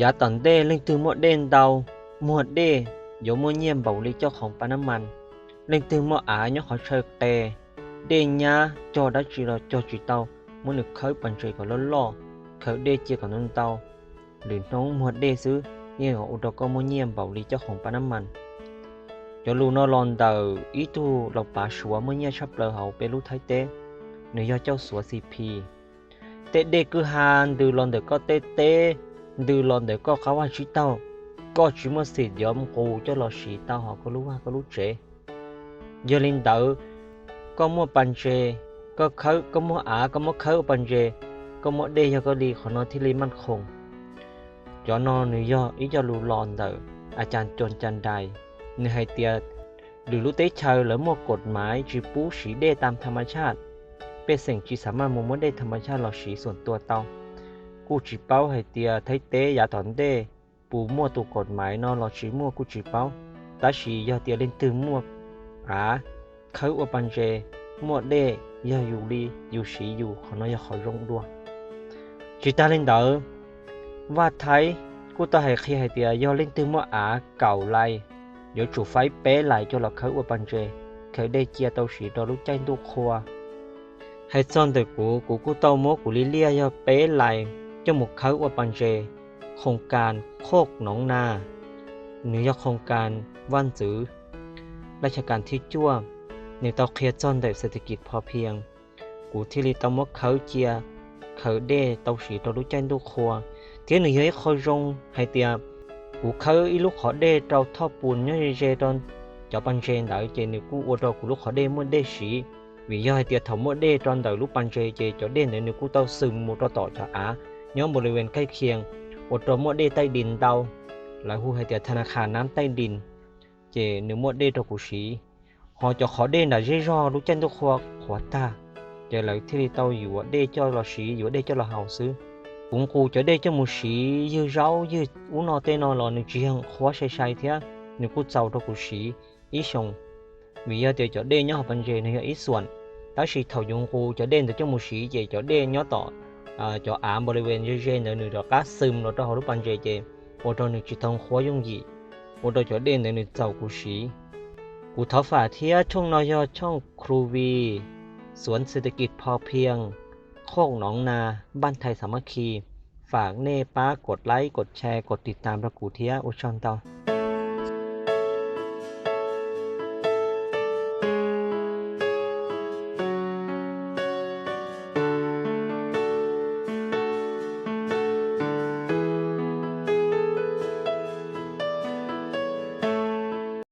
Yav tom ntej leej twg muaj dej ntau, muag dej yuav muaj nyiaj npaum li coj khoom pa nab mas. Leej twg muaj av nyob qhov chaw qe, dej nyab cog dab tsi los cog tsis tau, muab nws khawb pas ntses kom loj loj, khaws dej cia kom ntau ntau, lwm hnub muag dej xwb yeej ua rau koj muaj nyiaj npaum li coj khoom pa nab mas. Cov lus no los ntawm ib tug laus pav Suav muaj nyiaj tshaj plaws hauv peb lub Thaib teb, nws yog Cauj Xuav Xi Phi. Tej dej kwj ha ntws los ntawm koj tej teb, ntws los ntawm koj qab vaj tsib taug, koj tsis muaj xim yuav nqus coj los siv tau hauv koj lub vaj koj lub tsev. Yog li ntawd, koj muaj pas ntses, koj khawb, koj muaj av, koj muab khawb ua pas ntses, koj muaj dej yog koj li, qhov no thiaj li maj khoom. Cov no nws yog ib co lus los ntawm a cas Coos Cas Dais, nws hais tias lwm lub teb chaws lawv muaj kom maiv tsis pub siv dej tam tham ma chaj, pej xeem tsis xa maj mus muab dej tham ma chaj los siv xuam tua tau. Kuj tsis paub hais tias Thaib teb yav tom ntej puas muaj tus kom maiv no los tsis muaj kuj tsis paub, tab sis yog tias leej twg muaj av khawb ua pas ntses, muaj dej yog yus li, yus siv yus, qhov no yog qhov zoo dua. Tsis tag li ntawd, Vaj Thaib kuj tau hais qhia hais tias yog leej twg muaj av kaum lais, yuav tsum faib peb lais coj los khawb ua pas ntses, khaws dej cia tau siv rau lub caij ntuj qhua. Hais txog ntawm kuv, kuv kuj tau muab kuv li liaj yog peb lais coj mus khawb ua pas ntses, khoom kas Khoj Noov Na, nws yog khoom kas vaj ntxwv laj cha kas thib cuaj, nws tau qhia txog ntawm xes tes kis pho phias, kuv thiaj li tau muab khawb cia, khaws dej tau siv rau lub caij ntuj qhua. Thiab nws yog ib qho zoo hais tias kuv khawb ib lub qhov dej rau thoj pus nyob ze ze rau cov pas ntses ntawd ces nws kuj ua rau kuv lub qhov dej muaj dej siv. Vim yog hais tias thaum muaj dej rau ntawm lub pas ntses ces cov dej ntawd nws kuj tau xwm mus rau tom cov av nyob npau li ven kaij khias, ua rau muaj dej taij dis ntau, lawv hu hais tias tha na khas nab taij dis, ces nws muaj dej rau kuv siv. Ho cov qhov dej nram zej zog lub caij ntuj qhua qhuav tag, ces lawv thiaj li tau yuav dej coj los siv, yuav dej coj los haus xwb. Kuv nqus cov dej coj mus siv ywg zaub ywg ub no tej no los nws tsis yog qhuav sai sai thiab, nws kuj txaus rau kuv siv ib xyoos. Vim yog tias cov dej nyob hauv pas ntses nws yog ib xuam, tab sis thaum yus nqus cov dej ntawd coj mus siv ces cov dej nyob tom cov av npau li ven ze ze ntawd nws rov qab xwm los rau hauv lub pas ntses ces ua rau nws tsis tau qhuav yooj yim, ua rau cov dej ntawd nws txaus kuv siv. Kuv thov fam thiab tshooj no yog tshooj Kru Vis, Xuav Xes Tes Kis Pho Phias, Khoj Noov Na, Npaj Thais Xas Mab Khi, fam nej pab kom laib kom share kom tiv tas rau kuv thiab, ua tsaug ntau.